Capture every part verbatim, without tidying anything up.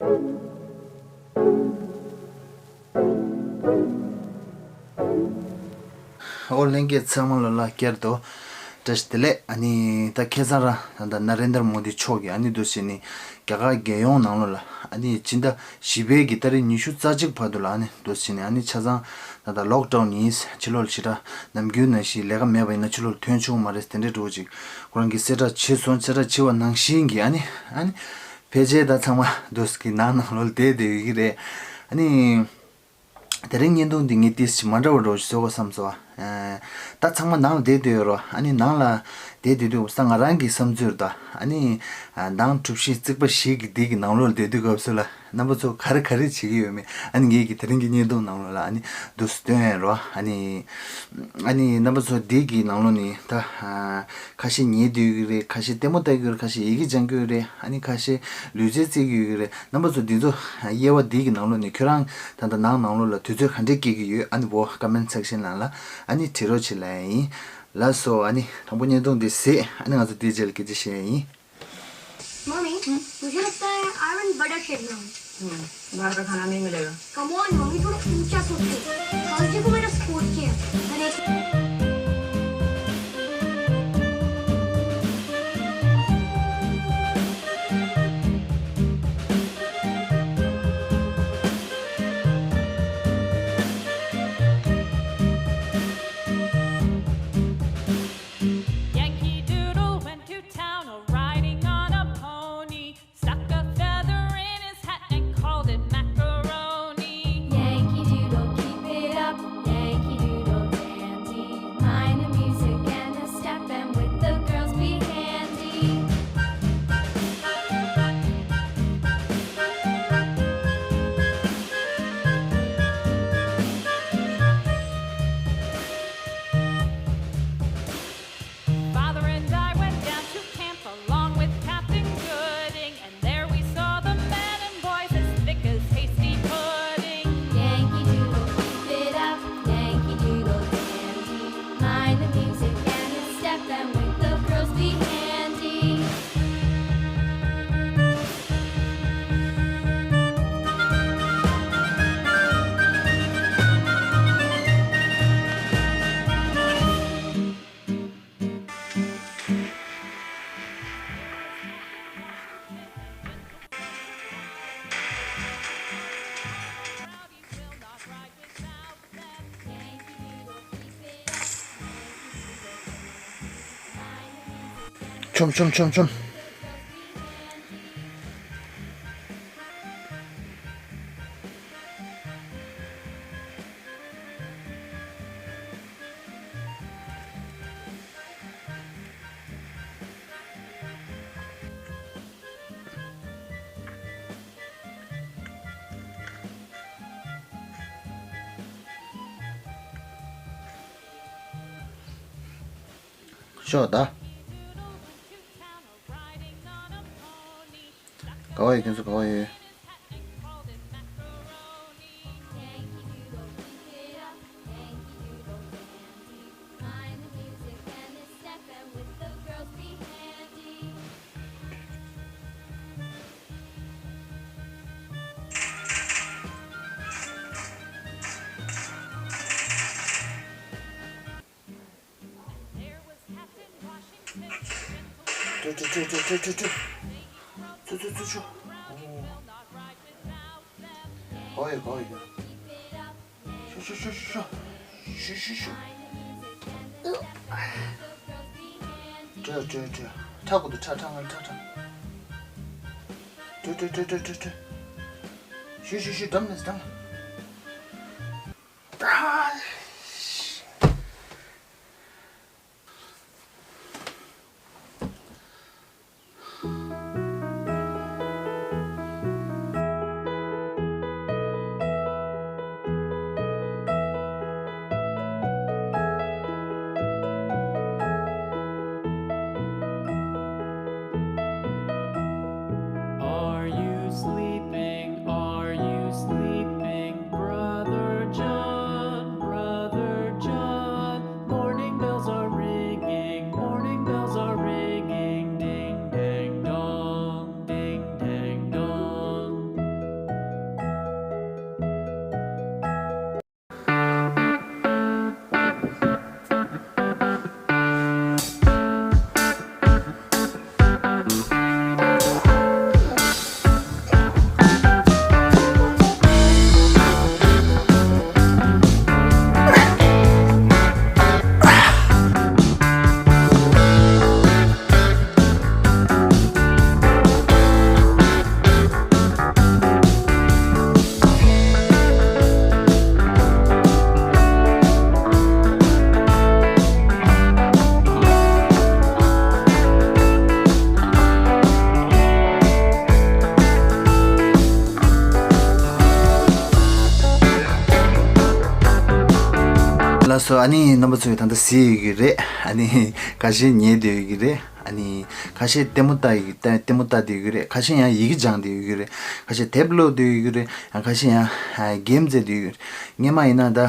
ཨོ་ལྷན་རྒྱས་ཚང་མ་ལ་ལ་བསྐྱར་དུ་བཀྲ་ཤིས་བདེ་ལེགས། ཨ་ནི་ད་ཁ་སང་ར་ད་ད་ན་རེན་དར་མོ་དི་མཆོག་གིས་ཨ་ནི་འདུག་སེ་ནི་རྒྱ་གར་རྒྱལ་ཡོངས་ནང་ལོགས་ལ་ཨ་ནི་སྤྱི་ཟླ་བཞི་པའི་གི་ཏ་རིག་ཉི་ཤུ་རྩ་གཅིག་བར་དུ་ལ་ཨ་ནི་འདུག་སེ་ནི་ཨ་ནི་ཆ་ཚང་ད་ད་ལོག་ཌའུན་ཡིན། ཕྱི་ལོགས་ཕྱི་དྲག་ནམ་རྒྱུན་ནང་བཞིན་ལས་ཀ་མེད་པ་ཡིན་ན་ཕྱི་ལོགས་ཐོན་ཆོག་མ་རེད། དེ་འདྲའི་འགྲོ་ཅིག་ཁོ་རང་གིས་གསལ་བསྒྲགས་བྱས་སོང་། གསལ་བསྒྲགས་བྱས་པ་ནང་བཞིན་གི་ཨ་ནི་ཨ་ནི་ཕལ་ཆེར་ད་ཚང་མ་འདུག་སེ་གི་ནང་ནང་ལོགས་ལ་བསྡད་བསྡད་ཡོད་ཀྱི་རེད། ཨ་ནི། དེ་རིང་བརྙན་ཐུང་འདི་ངས་ཏིས་ཅིག་མ་འདྲ་བ་འདྲ་བོ་ཞིག་བཟོ་དགོས་བསམ་སོང་། ཨ། ད་ཚང་མ་ནང་ལ་བསྡད་སྡོད་ཡོད་རོ། ཨ་ནི་ནང་ལ་བསྡད་སྡོད་དུས་ད་ང་རང་གི་བསམ་ཚུལ་ད་ཨ་ནི། ཨ། ནང་གྲུ་བཞི་རྩིག་པ་བཞི་གི་འདི་གི་ནང་ལོགས་ལ་བསྡད་དུས་སྐབས་སུ་ལ་རྣམ་པ་ཚོ་ག་རེ་ག་རེ་བྱེད་ཀྱི་ཡོད་མེད་ཨ་ནི་ངས་ཀྱི་དེ་རིང་གི་བརྙན་ཐུང་ནང་ལོགས་ལ་ཨ་ནི་འདུག་སེ་སྟོན་ཡོད་རོ། ཨ་ནི། ཨ་ནི་རྣམ་པ་ཚོ་འདི་གི་ནང་ལོགས་ནས་ད། ཨ། ཁ་ཤས་ཉལ་སྡོད་ཀྱི་རེད། ཁ་ཤས་ལྟད་མོ་ལྟ་གི་རེད། ཁ་ཤས་ཡི་གེ་སྦྱང་གི་རེད། ཨ་ནི་ཁ་ཤས་ལུས་རྩལ་རྩེད་ཀྱི་ཡོད་ཀྱི་རེད། རྣམ་པ་ཚོ་འདི་ཚོ་དབྱེ་བ་འདི་གི་ནང་ལོགས་ནས་ཁྱོད་རང་ད་ལྟ་ནང་ནང་ལོགས་ལ་དུས་ཚོད་ག་འདྲས་སྐྱེལ་གྱི་ཡོད། ཨ་ནི་འོ་ཀོ་མེན་སེག་ཤན་ནང་ལ་ཨ་ནི་བྲིས་རོགས་བྱེད་ལབ་ཡ་ཡིན། ལགས་སོ། ཨ་ནི་དང་པོ་བརྙན་ཐུང་འདི་གཟིགས། ཨ་ནི་ང་ཚོ་འདིའི་རྗེས་ལ་སྐད་ཆ་བཤད་ཡ་ཡིན། मम्मी, मुझे लगता है आयरन बड़ा शहर में हूँ। हम्म, बाहर का खाना नहीं मिलेगा। Come on, मम्मी थोड़ा ऊंचा सोचो। कालजे को मेरा स्पोर्ट्स किया। अरे। Yankee Doodle went to town a riding on a pony. Stuck a feather in his hat and called it macaroni. Yankee Doodle, keep it up. Yankee Doodle dandy. Mind the music and the step, and with the girls be handy. Father and I went down to camp along with Captain Gooding, and there we saw the men and boys as thick as hasty pudding. Yankee Doodle, keep it up. Yankee Doodle dandy. Mind the music and the step, and with the girls be handy. མཆོམ་མཆོམ་མཆོམ་མཆོམ། ཤོག་ད། ག་བ་ཡོད། ཁྱེད་ཚོ་ག་བ་ཡོད། ཏྲུ་ཏྲུ་ཏྲུ། ཚུ་ཚུ་ཚུ་ཚུ། ཨོ་ཡེ་ཨོ་ཡེ། ཤུ་ཤུ་ཤུ་ཤུ་ཤུ། ཤུ་ཤུ་ཤུ། ཏྲུ་ཏྲུ་ཏྲུ། ཁྲ་གོ་དུ་ཁྲ་ཁྲ་ང་ཁྲ་ཁྲ། ཏྲུ་ཏྲུ་ཏྲུ། ཤུ་ཤུ་ཤུ། འགྲམ་ནས་འགྲམ། Are you sleeping? Are you sleeping, Brother John? ལགས་སོ། ཨ་ནི་རྣམ་པ་ཚོས་ད་ལྟ་གཟིགས་ཡོད་ཀྱི་རེད། ཨ་ནི་ཁ་ཤས་ཉན་བསྡད་ཡོད་ཀྱི་རེད། ཨ་ནི་ཁ་ཤས་ལྟད་མོ་ལྟ་ཡི་ལྟད་ལྟད་མོ་ལྟ་བསྡད་ཡོད་ཀྱི་རེད། ཁ་ཤས་ཡང་ཡི་གེ་སྦྱངས་བསྡད་ཡོད་ཀྱི་རེད། ཁ་ཤས་དེབ་ཀློག་བསྡད་ཡོད་ཀྱི་རེད། ཡང་ཁ་ཤས་ཡང་གེམ་རྩེ་བསྡད་ཡོད་ཀྱི་རེད། སྔོན་མ་ཡིན་ན་ད་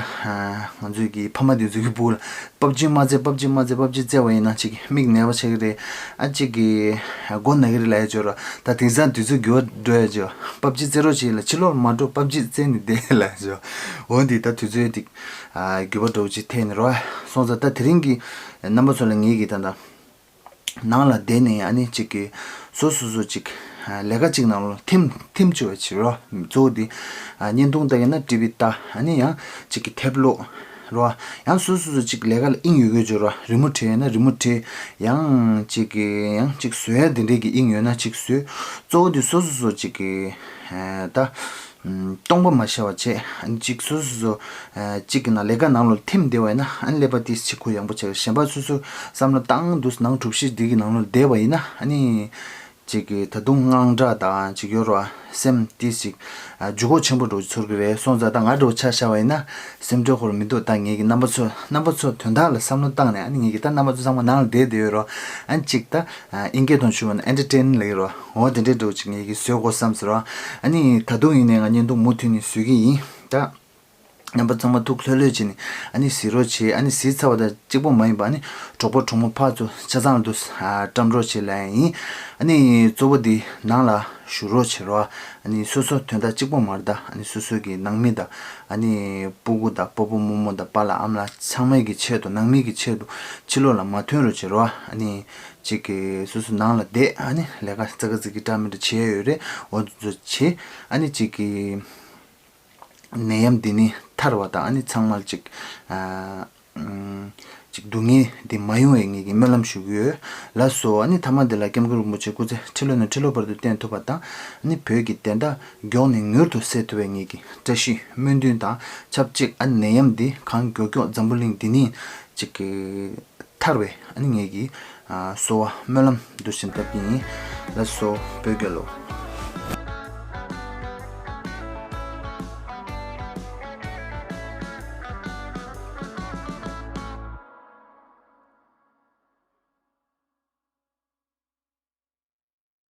ང་ཚོའི་གི་ཕ་མ་དེ་ཚོའི་གི་སྦུག་ལ་པབ་ཇི་མ་རྩེ་པབ་ཇི་མ་རྩེ་པབ་ཇི་རྩེ་བ་ཡིན་ན་ཅིག་མིག་ནད་པ་ཆགས་ཀྱི་རེད། ཨ་ཅིག་གི་མགོ་ན་གི་རེད་ལབ་ཡ་ཅིག་ཡོད་རེད། ད་དེང་སང་དུས་ཚོད་འགྱུར་བ་འགྲོ་ཡ་ཅིག་ཡོད། པབ་ཇི་རྩེ་རོགས་བྱེད་ལ་ཕྱི་ལོགས་ལ་མ་འགྲོ། པབ་ཇི་རྩེ་ནས་བསྡད་ལབ་ཡ་ཅིག་ཡོད། འོ་འདི་ད་དུས་ཚོད་ཅིག་འགྱུར་བ་འགྲོ་ཅིག་ཐེབས་ནས་རོ། སོང་ཙང་ད་དེ་རིང་གི་རྣམ་པ་ཚོ་ལ་ངེད་ཀྱི་ད་ད་ནང་ལ་བསྡད་ནས་ཨ་ནི་ཅིག་གི་སོ་སོ་སོ་ཅིག་ལས་ཀ་ཅིག་ནང་ལ་ཐིམ་ཐིམ་བཅུག་པ་བྱེད་རོགས། གཙོ་བོ་དེ་བརྙན་ཐུང་ལྟ་ཡིན་ན་ཊི་ཝི་ལྟ། ཨ་ནི་ཡང་ཅིག་གི་དེབ་ཀློག་རོགས། ཡང་སོ་སོ་སོ་ཅིག་ལས་ཀ་ལ་དབྱིངས་ཡོད་དགོས་བྱེད་རོགས། རི་མོ་བྲིས་ཡིན་ན་རི་མོ་བྲིས། ཡང་ཅིག་གི་ཡང་ཅིག་བཟོ་ཡ་དེ་འདྲས་ཀྱི་དབྱིངས་ཡོད་ན་ཅིག་བཟོས། གཙོ་བོ་དེ་སོ་སོ་སོ་ཅིག་གི་ད་སྟོང་པ་མ་ཤར་བ་བྱས། ཨ་ནི་ཅིག་སོ་སོ་སོ་ཅིག་གི་ནང་ལས་ཀ་ནང་ལོགས་ཐིམ་བསྡད་པ་ཡིན་ན་ཨ་ནི་ཀླད་པ་ཏིས་ཅིག་གུ་ཡངས་པོ་བྱས། གཞན་པ་སོ་སོ་བསམ་བློ་བཏང་དུས་ནང་གྲུ་བཞི་འདི་གི་ནང་ལོགས་བསྡད་པ་ཡིན་ན་ཨ་ནི་ཅིག་གི་ད་དུང་དངངས་སྐྲག་དང་ཅིག་ཡོད་རེད་བ། སེམས་ཏིས་ཅིག་ཨ་ལྗིད་ཁོག་ཆེན་པོ་འདྲ་བོ་ཚོར་གི་རེད། སོང་ཙང་ད་ང་འདྲ་བོ་ཆ་བཞག་པ་ཡིན་ན་སེམས་ཁྲལ་ཁོ་རང་མི་འདུག་ད་ངེད་ཀྱི་རྣམ་པ་ཚོ་རྣམ་པ་ཚོ་དོན་དག་ལ་བསམ་བློ་བཏང་ནས་ཨ་ནི་ངེད་ཀྱི་ད་རྣམ་པ་ཚོ་ཚང་མ་ནང་ལ་བསྡད་བསྡད་ཡོད་རེད་བ། ཨ་ནི་ཅིག་ད་ཨིན་སྐད་ཐོག་ཞུ་བ་ན་ཨེན་ཊར་ཊེན་ལབ་ཀྱི་རེད་བ། འོ་དེ་འདྲའི་འདྲ་བོ་ཅིག་ངེད་ཀྱིས་བཟོ་དགོས་བསམ་ཟེར་བ། ཨ་ནི་ད་དུང་ཡིན་ནའི་ང་བརྙན་ཐུང་མུ་མཐུད་ནས་བཟོ་གི་ཡིན། ད་རྣམ་པ་ཚང་མ་ཐུགས་ལྷོད་ལྷོད་བྱས་ནས་ཨ་ནི་གཟིགས་རོགས་བྱེད། ཨ་ནི་གཟིགས་ཚར་བ་དང་གཅིག་པོ་མ་ཡིན་པ་ཨ་ནི་གྲོགས་པོ་གྲོགས་མོ་ཕར་ཚུར་ཆ་ཚང་ལ་དུ་བཀྲམ་རོགས་བྱེད་ལབ་ཡ་ཡིན། ཨ་ནི་གཙོ་བོ་འདི་ནང་ལ་བཞུགས་རོགས་བྱེད་རོགས། ཨ་ནི་སོ་སོ་དོན་དག་གཅིག་པོ་མ་རེད། ད་ཨ་ནི་སོ་སོ་གི་ནང་མི་དང་ཨ་ནི་སྤུ་གུ་དང་སྤོ་བོ་རྨོ་མོ་དང་པཱ་ལགས་ཨ་མ་ལགས་ཚང་མའི་གི་ཆེད་དུ་ནང་མི་གི་ཆེད་དུ་ཕྱི་ལོགས་ལ་མ་ཐོན་རོགས་བྱེད་རོགས། ཨ་ནི་གཅིག་གི་སོ་སོ་ནང་ལ་བསྡད། ཨ་ནི་ལས་ཀ་ཙག་ག་ཙིག་གི་འདྲ་མི་འདྲ་བྱེད་ཡ་ཡོད་རེད། འོ་འདི་ཚོ་བྱེད། ཨ་ནི་གཅིག་གི་ནད་ཡམས་འདི་ནི་ཐར་བ་དང་ཨ་ནི་ཚང་མར་ཅིག་ཨ་ཨམ་ཅིག་སྡུག་བསྔལ་འདི་མ་ཡོང་བའི་ངེད་ཀྱི་སྨོན་ལམ་ཞུ་གི་ཡོད། ལགས་སོ། ཨ་ནི་མཐའ་མ་འདི་ལ་སྐྱབས་མགོན་རིན་པོ་ཆེ་སྐུ་ཚེ་ཁྲི་ལོ་ནས་ཁྲི་ལོ་བར་དུ་བརྟན་ཐུབ་པ་དང་། ཨ་ནི་བོད་ཀྱི་བདེན་མཐའ་མགྱོགས་ནས་མྱུར་དུ་སེལ་ཐུབ་པའི་ངེད་ཀྱི་བཀྲ་ཤིས་སྨོན་འདུན་དང་ཆབས་ཅིག་ཨ་ནི་ནད་ཡམས་འདི་གང་མགྱོགས་མགྱོགས་འཛམ་བུ་གླིང་འདི་ནས་ཅིག་གི་ཐར་བའི་ཨ་ནི་ངེད་ཀྱི་ཨ་གསོལ་བ་སྨོན་ལམ་འདུ་བཞིན་བཏབ་ཀྱི་ཡིན། ལགས་སོ། བོད་རྒྱལ་ལོ།